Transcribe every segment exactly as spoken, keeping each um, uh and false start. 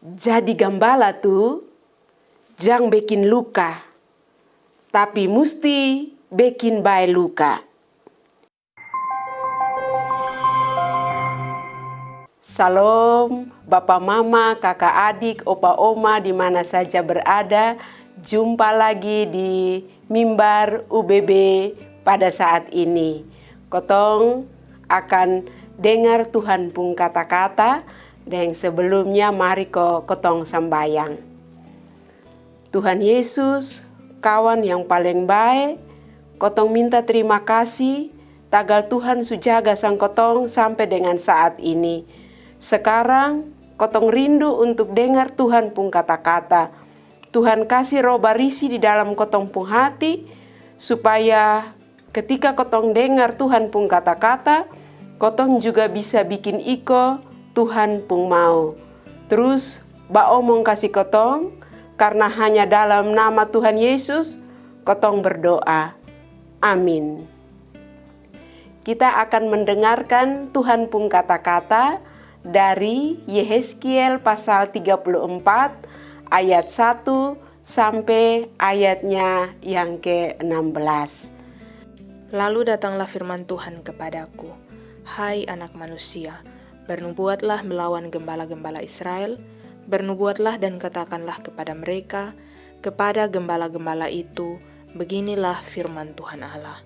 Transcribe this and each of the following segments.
Jadi gambala tu jang bekin luka, tapi musti bekin bae luka. Salom, bapa mama, kaka adik, opa oma di mana saja berada, jumpa lagi di mimbar U B B pada saat ini. Kotong akan dengar Tuhan pung kata-kata, deng sebelumnya mari ko kotong sambayang. Tuhan Yesus, kawan yang paleng bae, kotong minta terima kasih tagal Tuhan su jaga sang kotong sampe dengan saat ini. Sekarang kotong rindu untuk dengar Tuhan pung kata-kata. Tuhan kasi Roh Barisi di dalam kotong pung hati, supaya ketika kotong dengar Tuhan pung kata-kata, kotong juga bisa bikin iko Tuhan pung mau. Trus baomong kasi kotong, karna hanya dalam nama Tuhan Yesus kotong berdoa. Amin. Kita akan mendengarkan Tuhan pung kata-kata dari Yehezkiel pasal tiga puluh empat ayat satu sampe ayatnya yang ke enam belas. Lalu datanglah firman Tuhan kepadaku, "Hai anak manusia, bernubuatlah melawan gembala-gembala Israel, bernubuatlah dan katakanlah kepada mereka, kepada gembala-gembala itu, beginilah firman Tuhan Allah.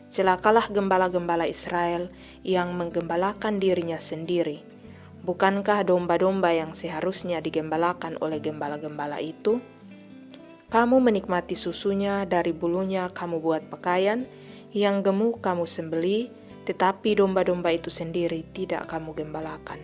Celakalah gembala-gembala Israel yang menggembalakan dirinya sendiri. Bukankah domba-domba yang seharusnya digembalakan oleh gembala-gembala itu? Kamu menikmati susunya, dari bulunya kamu buat pakaian, yang gemuk kamu sembeli, tetapi domba-domba itu sendiri tidak kamu gembalakan.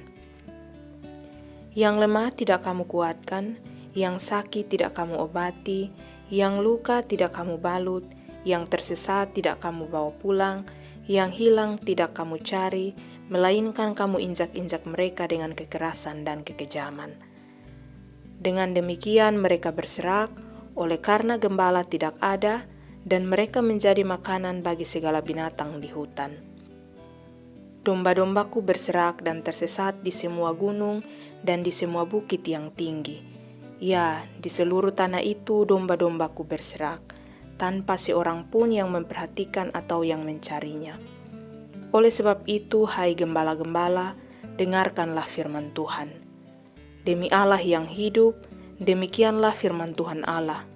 Yang lemah tidak kamu kuatkan, yang sakit tidak kamu obati, yang luka tidak kamu balut, yang tersesat tidak kamu bawa pulang, yang hilang tidak kamu cari, melainkan kamu injak-injak mereka dengan kekerasan dan kekejaman. Dengan demikian mereka berserak, oleh karena gembala tidak ada, dan mereka menjadi makanan bagi segala binatang di hutan. Domba-dombaku berserak dan tersesat di semua gunung dan di semua bukit yang tinggi. Ya, di seluruh tanah itu domba-dombaku berserak, tanpa seorang pun yang memperhatikan atau yang mencarinya. Oleh sebab itu, hai gembala-gembala, dengarkanlah firman Tuhan. Demi Allah yang hidup, demikianlah firman Tuhan Allah.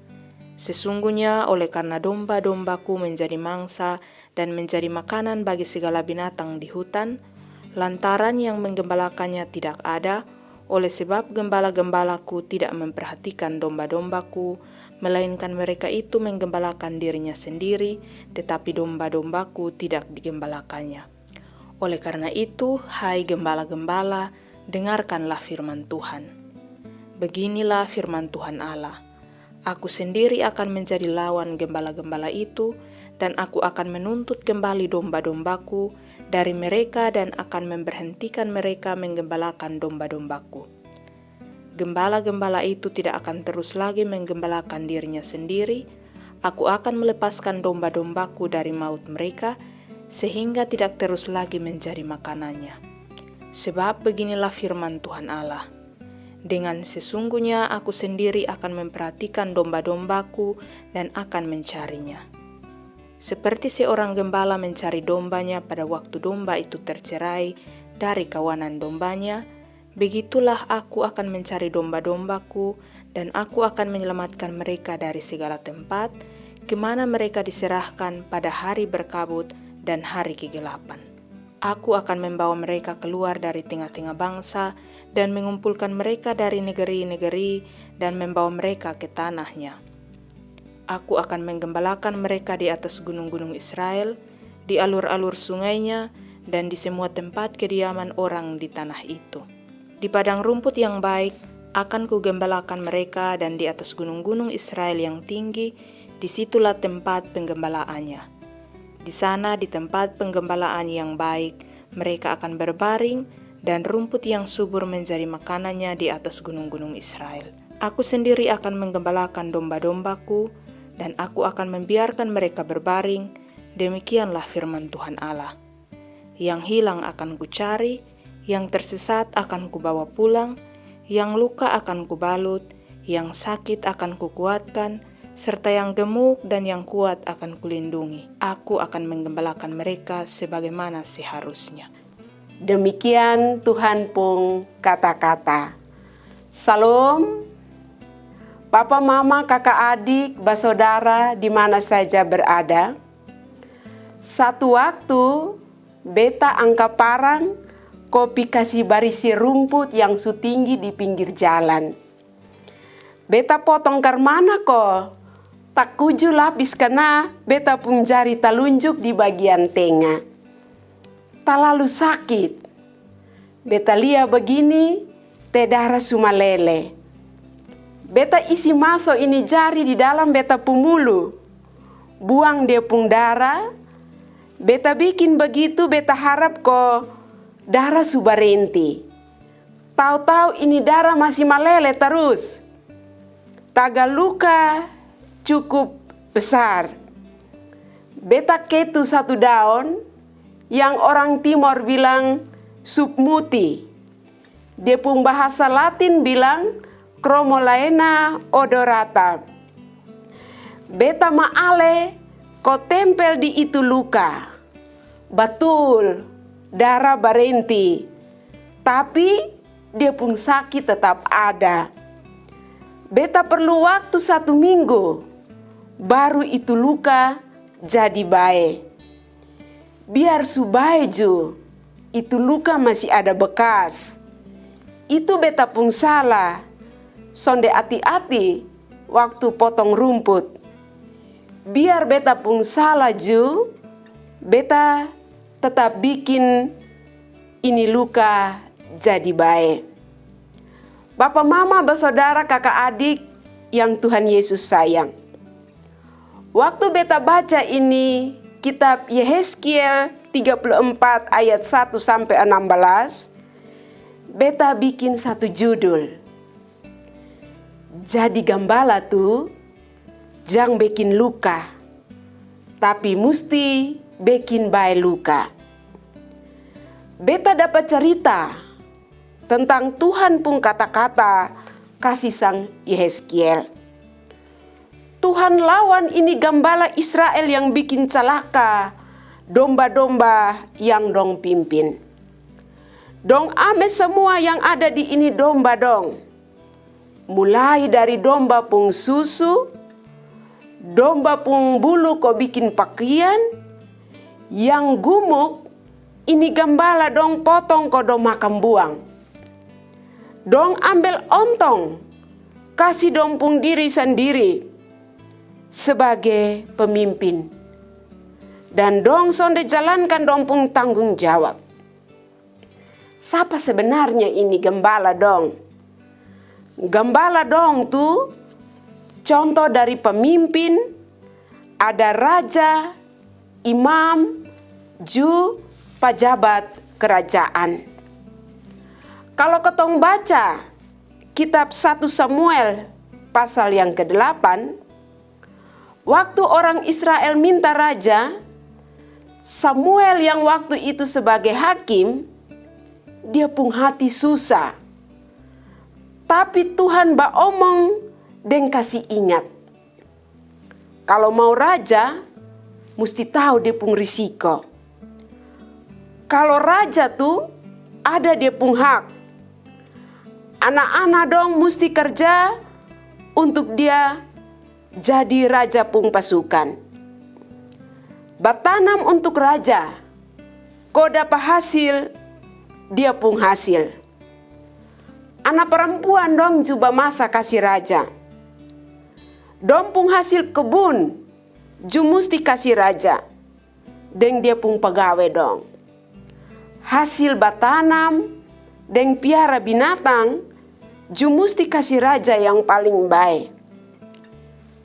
Sesungguhnya oleh karena domba-dombaku menjadi mangsa dan menjadi makanan bagi segala binatang di hutan, lantaran yang menggembalakannya tidak ada, oleh sebab gembala-gembalaku tidak memperhatikan domba-dombaku, melainkan mereka itu menggembalakan dirinya sendiri, tetapi domba-dombaku tidak digembalakannya. Oleh karena itu, hai gembala-gembala, dengarkanlah firman Tuhan. Beginilah firman Tuhan Allah, Aku sendiri akan menjadi lawan gembala-gembala itu, dan aku akan menuntut kembali domba-dombaku dari mereka dan akan memberhentikan mereka menggembalakan domba-dombaku. Gembala-gembala itu tidak akan terus lagi menggembalakan dirinya sendiri. Aku akan melepaskan domba-dombaku dari maut mereka, sehingga tidak terus lagi menjadi makanannya. Sebab beginilah firman Tuhan Allah, Dengan sesungguhnya aku sendiri akan memperhatikan domba-dombaku dan akan mencarinya. Seperti seorang gembala mencari dombanya pada waktu domba itu tercerai dari kawanan dombanya, begitulah aku akan mencari domba-dombaku, dan aku akan menyelamatkan mereka dari segala tempat ke mana mereka diserahkan pada hari berkabut dan hari kegelapan. Aku akan membawa mereka keluar dari tengah-tengah bangsa dan mengumpulkan mereka dari negeri-negeri dan membawa mereka ke tanahnya. Aku akan menggembalakan mereka di atas gunung-gunung Israel, di alur-alur sungainya, dan di semua tempat kediaman orang di tanah itu. Di padang rumput yang baik akan kugembalakan mereka, dan di atas gunung-gunung Israel yang tinggi, disitulah tempat penggembalaannya. Di sana, di tempat penggembalaan yang baik, mereka akan berbaring, dan rumput yang subur menjadi makanannya di atas gunung-gunung Israel. Aku sendiri akan menggembalakan domba-dombaku, dan aku akan membiarkan mereka berbaring. Demikianlah firman Tuhan Allah. Yang hilang akan kucari, yang tersesat akan kubawa pulang, Yang luka akan kubalut, yang sakit akan kukuatkan, serta yang gemuk dan yang kuat akan kulindungi. Aku akan menggembalakan mereka sebagaimana seharusnya. Demikian Tuhan pung kata-kata. Salom. Papa, mama, kaka, adik, basodara di mana saja berada. Satu waktu, beta angka parang ko pi kasi barisi rumput yang su tinggi di pinggir jalan. Beta potong karmana ko takuju lapis kana beta pung jari talunjuk di bagian tenga. Talalu sakit. Beta lia bagini, te dara su malele. Beta isi maso ini jari di dalam beta pung mulu. Buang dia pung dara. Beta bikin bagitu, beta harap ko dara su barenti. Tau-tau ini dara masi malele tarus. Tagal luka cukup besar. Beta ketu satu daon yang orang Timor bilang supmuti. Dia pung bahasa Latin bilang Chromolaena odorata. Beta maale ko tempel di itu luka. Batul, dara barenti. Tapi dia pung sakit tetap ada. Beta perlu waktu satu minggu, baru itu luka jadi bae. Biar su bae ju, itu luka masi ada bekas. Itu beta pung sala, sonde ati-ati waktu potong rumput. Biar beta pung sala ju, beta tetap bikin ini luka jadi bae. Bapa, mama, basodara, kaka, adik yang Tuhan Yesus sayang. Waktu beta baca ini kitab Yehezkiel tiga puluh empat ayat satu sampe enam belas, beta bikin satu judul. Jadi gambala tu jang bekin luka, tapi musti bekin bae luka. Beta dapa carita tentang Tuhan pung kata-kata kasi sang Yehezkiel. Tuhan lawan ini gambala Israel yang bikin calaka domba-domba yang dong pimpin. Dong ame samua yang ada di ini domba dong. Mulai dari domba pung susu, domba pung bulu ko bikin pakian, yang gumuk, ini gambala dong potong ko dong makang buang. Dong ambel ontong, kasi dong pung diri sandiri sebagai pemimpin. Dan dong sonde jalankan dong pung tanggung jawab. Sapa sebenarnya ini gambala dong? Gambala dong tu conto dari pemimpin, ada raja, imam, ju pajabat kerajaan. Kalo katong baca kitab satu Samuel pasal yang kedelapan, waktu orang Israel minta raja, Samuel yang waktu itu sebagai hakim, dia pung hati susa. Tapi Tuhan baomong deng kasi ingat. Kalo mau raja, musti tau dia pung risiko. Kalo raja tu ada dia pung hak. Ana-ana dong musti karja untuk dia jadi raja pung pasukan. Batanam untuk raja, ko dapa hasil dia pung hasil. Ana parampuan dong ju bamasa kasi raja. Dong pung hasil kebun ju musti kasi raja deng dia pung pagawe dong. Hasil batanam deng piara binatang ju musti kasi raja yang paling bae.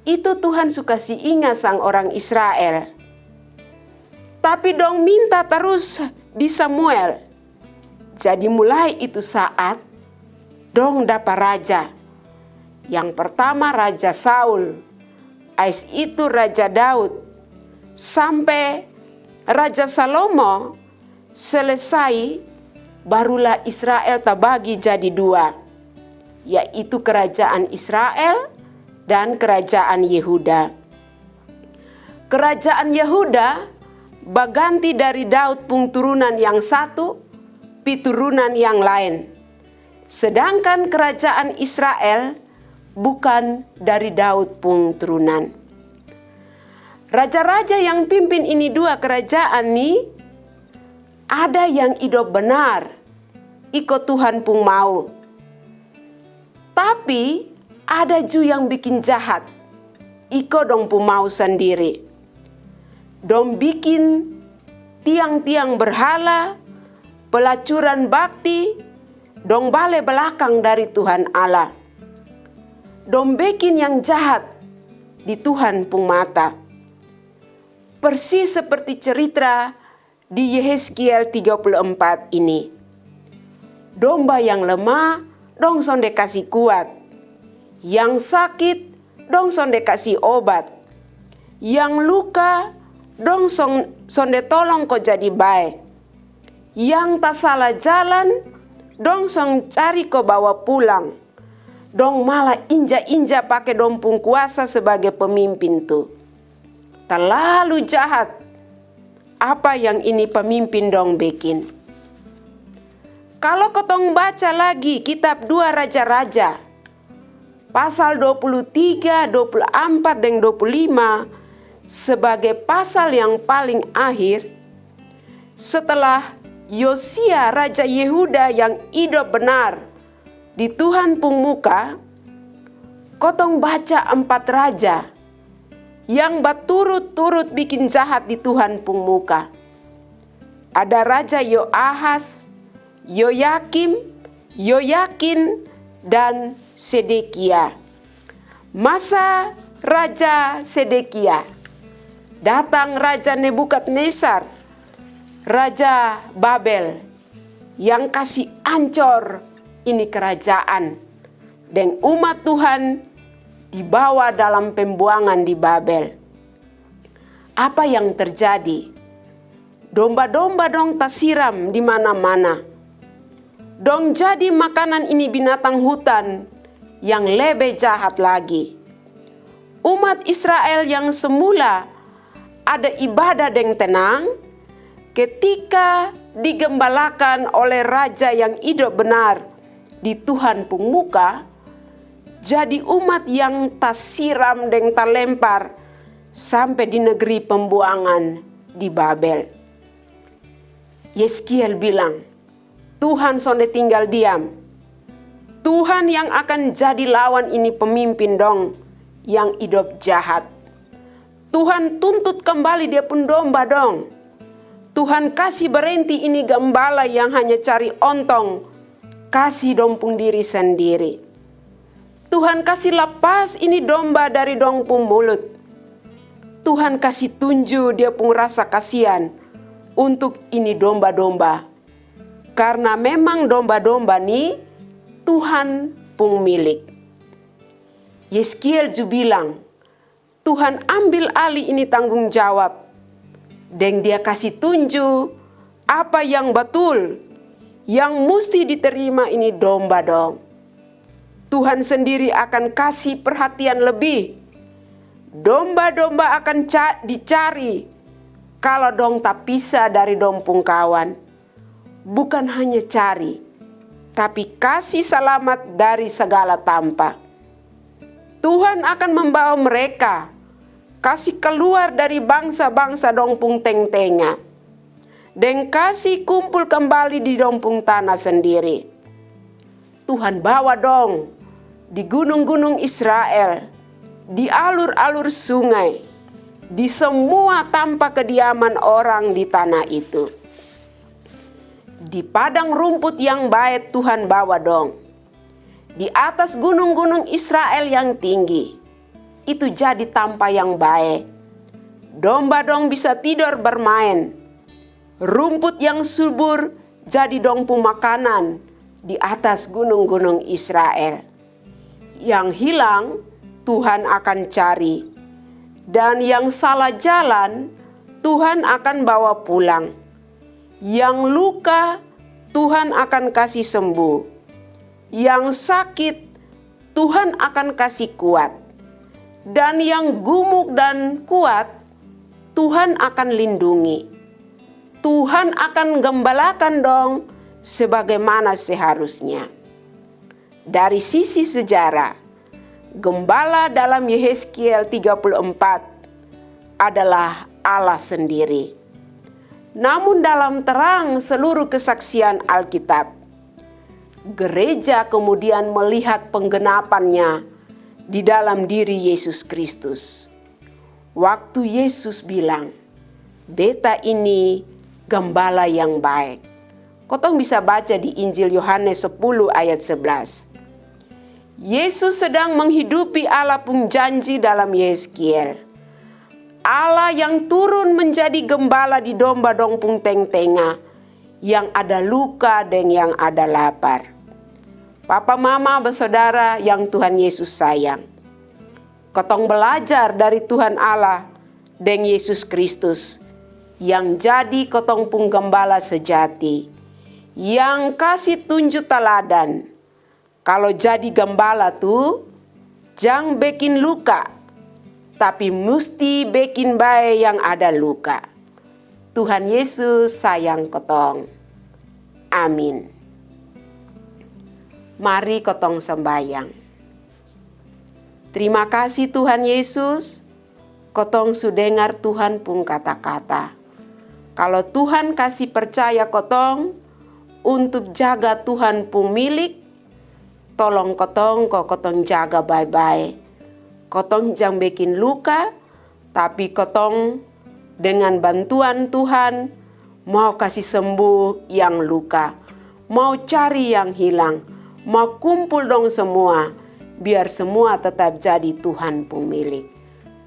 Itu Tuhan su kasi inga sang orang Israel. Tapi dong minta tarus di Samuel. Jadi mulai itu saat dong dapa raja. Yang pertama Raja Saul, ais itu Raja Daud, sampe Raja Salomo selesai, barulah Israel tabagi jadi dua. yaitu kerajaan Israel dan kerajaan Yehuda. Kerajaan Yehuda baganti dari Daud pung turunan yang satu pi turunan yang laen. Sedangkan kerajaan Israel bukan dari Daud pung turunan. Raja-raja yang pimpin ini dua kerajaan ni, ada yang idop benar iko Tuhan pung mau. Tapi ada ju yang bikin jahat iko dong pung mau sandiri. Dong bikin tiang-tiang berhala, pelacuran bakti, dong bale belakang dari Tuhan Allah. Dong bikin yang jahat di Tuhan pung mata. Persis seperti cerita di Yehezkiel tiga puluh empat ini. Domba yang lemah dong sonde kasi kuat. Yang sakit dong sonde kasi obat. Yang luka dong sonde tolong ko jadi bae. Yang tasala jalan dong song cari ko bawa pulang. Dong mala inja-inja pake dong pung kuasa sebagai pemimpin tu. Talalu jahat apa yang ini pemimpin dong bikin. Kalo kotong baca lagi kitab Dua Raja-Raja, pasal dua puluh tiga, dua puluh ampat deng dua puluh lima, sebagai pasal yang paling akhir, setelah Yosia raja Yehuda yang idop benar di Tuhan pung muka, kotong baca ampat raja yang baturut-turut bikin jahat di Tuhan pung muka. Ada raja Yoahas, Yoyakim, Yoyakin, dan Sedekia. Masa raja Sedekia, datang raja Nebukadnesar, raja Babel, yang kasi ancor ini kerajaan deng umat Tuhan dibawa dalam pembuangan di Babel. Apa yang terjadi? Domba-domba dong tasiram di mana-mana. Dong jadi makanan ini binatang hutan yang lebe jahat lagi. Umat Israel yang semula ada ibadah deng tenang, ketika digembalakan oleh raja yang idop benar di Tuhan pung muka, jadi umat yang tasiram deng talempar sampe di negeri pembuangan di Babel. Yeskiel bilang, Tuhan sonde tinggal diam. Tuhan yang akan jadi lawan ini pemimpin dong yang idop jahat. Tuhan tuntut kembali dia pung domba dong. Tuhan kasi berenti ini gambala yang hanya cari ontong kasi dong pung diri sandiri. Tuhan kasi lapas ini domba dari dong pung mulut. Tuhan kasi tunju dia pung rasa kasian untuk ini domba-domba. Karna memang domba-domba ni Tuhan pung milik. Yeskiel ju bilang, Tuhan ambil alih ini tanggung jawab. Deng dia kasi tunju apa yang batul, yang musti diterima ini domba dong. Tuhan sendiri akan kasi perhatian lebih. Domba-domba akan ca- dicari kalo dong tapisa dari dong pung kawan. Bukan hanya cari, tapi kasi salamat dari sagala tampa. Tuhan akan membawa mereka kasi kaluar dari bangsa-bangsa dong pung teng-tenga, deng kasi kumpul kambali di dong pung tana sandiri. Tuhan bawa dong di gunung-gunung Israel, di alur-alur sungai, di semua tampa kediaman orang di tana itu. Di padang rumput yang bae Tuhan bawa dong. Di atas gunung-gunung Israel yang tinggi, itu jadi tampa yang bae. Domba dong bisa tidor bermaen. Rumput yang subur jadi dong pung makanan di atas gunung-gunung Israel. Yang hilang Tuhan akan cari, dan yang salah jalan Tuhan akan bawa pulang. Yang luka Tuhan akan kasi sembuh. Yang sakit Tuhan akan kasih kuat. Dan yang gumuk dan kuat, Tuhan akan lindungi. Tuhan akan gembalakan dong sebagaimana seharusnya. Dari sisi sejarah, gembala dalam Yehezkiel tiga puluh empat adalah Allah sendiri. Namun dalam terang seluruh kesaksian Alkitab, gereja kemudian melihat penggenapannya di dalam diri Yesus Kristus. Waktu Yesus bilang, "Beta ini gembala yang baik." Kotong bisa baca di Injil Yohanes sepuluh ayat sebelas. Yesus sedang menghidupi Allah pung janji dalam Yehezkiel. Allah yang turun menjadi gembala di domba dong pung teng-tenga, yang ada luka deng yang ada lapar. Papa mama basodara yang Tuhan Yesus sayang, kotong belajar dari Tuhan Allah deng Yesus Kristus yang jadi kotong pung gembala sejati, yang kasi tunju taladan. Kalo jadi gembala tu, jang bekin luka, tapi musti bekin bae yang ada luka. Tuhan Yesus sayang kotong. Amin. Mari kotong sambayang. Terima kasih Tuhan Yesus, kotong su dengar Tuhan pung kata-kata. Kalo Tuhan kasi percaya kotong untuk jaga Tuhan pung milik, tolong kotong ko kotong jaga bae-bae. Kotong jang bekin luka, tapi kotong dengan bantuan Tuhan mau kasi sembuh yang luka, mau cari yang hilang, mau kumpul dong semua, biar semua tetap jadi Tuhan pung milik.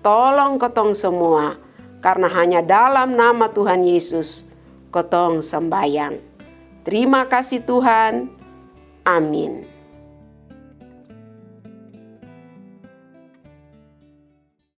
Tolong kotong semua, karena hanya dalam nama Tuhan Yesus kotong sambayang. Terima kasih Tuhan. Amin.